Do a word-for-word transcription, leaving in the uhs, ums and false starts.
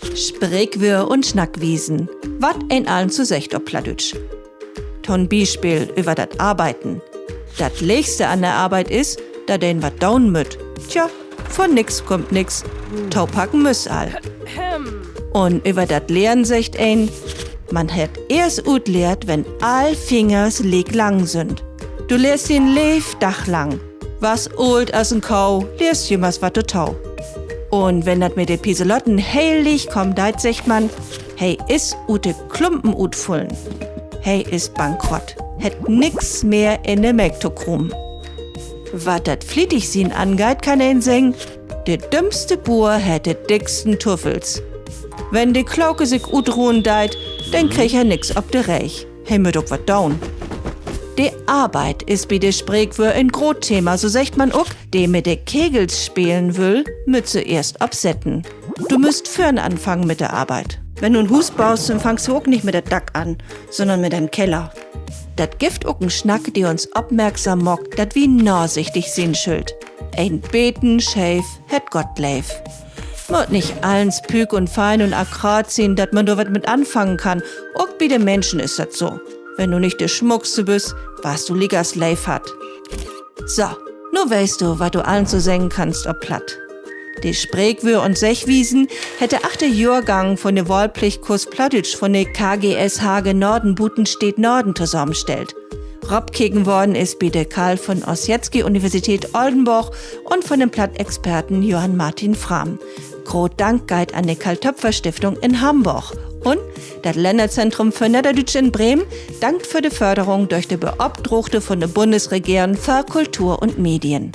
Spreekwöör un Snackwiesen. Wat een allens so seggt op Plattdüütsch. To'n Bispeel över dat Arbeiden. Dat Leegste an de Arbeit is, dat een wat doon mutt. Tja, von nix kummt nix. Topacken müss all. Un över dat Lehren seggt een: Man hett eerst utlehrt, wenn all Fingers liek lang sünd. Du lehrst dien Leevdag lang. Warrst oolt as en Koh, lehrst jümmers wat dorto. Un wenn dat mit de Piselotten heel licht kamen deit, seggt man: He is ut de Klumpen utfullen. He is bankrott, hett nix mehr in de Melk to krumen. Wat dat Flietig-Sien angeiht, kann een seggen: De dümmste Buer hett de dicksten Tuffels. Wenn de Kloke sik utruhen deit, denn kriggt he nix op de Reeg. He mutt ok wat doon. De Arbeit is bi de Spreekwöör en groot Thema. So seggt man ok: De mit de Kegels spelen will, mutt se eerst opsetten. Du müsst vörn anfangen mit de Arbeit. Wenn du en Huus baust, denn fangst du ok nich mit dat Dack an, sünnern mit den Keller. Dat gifft ok en Snack, de uns opmerksam maakt, dat wi nasichtig sien schüllt: Een beten scheev hett Gott leev. Mutt nich allens pück un fein un akkraat sien, dat man dor wat mit anfangen kann. Ok bi de Minschen is dat so. Wenn du nich de Smuckste büst, warrst du liekers leev hatt. So, nu weetst du, wat du allens so seggen kannst op Platt. De Spreekwöör un Seggwiesen hett de achte Johrgang von de Wahlplichtkurs Plattdüütsch von de K G S Hage Norden, Butensteed Norden, tosamenstellt. Ropkeken worrn is bi de Carl von Ossietzky Universität Oldenborg un von den Plattexperten Johann Martin Frahm. Groot Dank geiht an de Carl-Toepfer-Stiftung in Hamborg. Un dat Lännerzentrum för Nedderdüütsch in Bremen dankt för de Förderung dörch de Beopdraagte von de Bundsregeren för Kultur un Medien.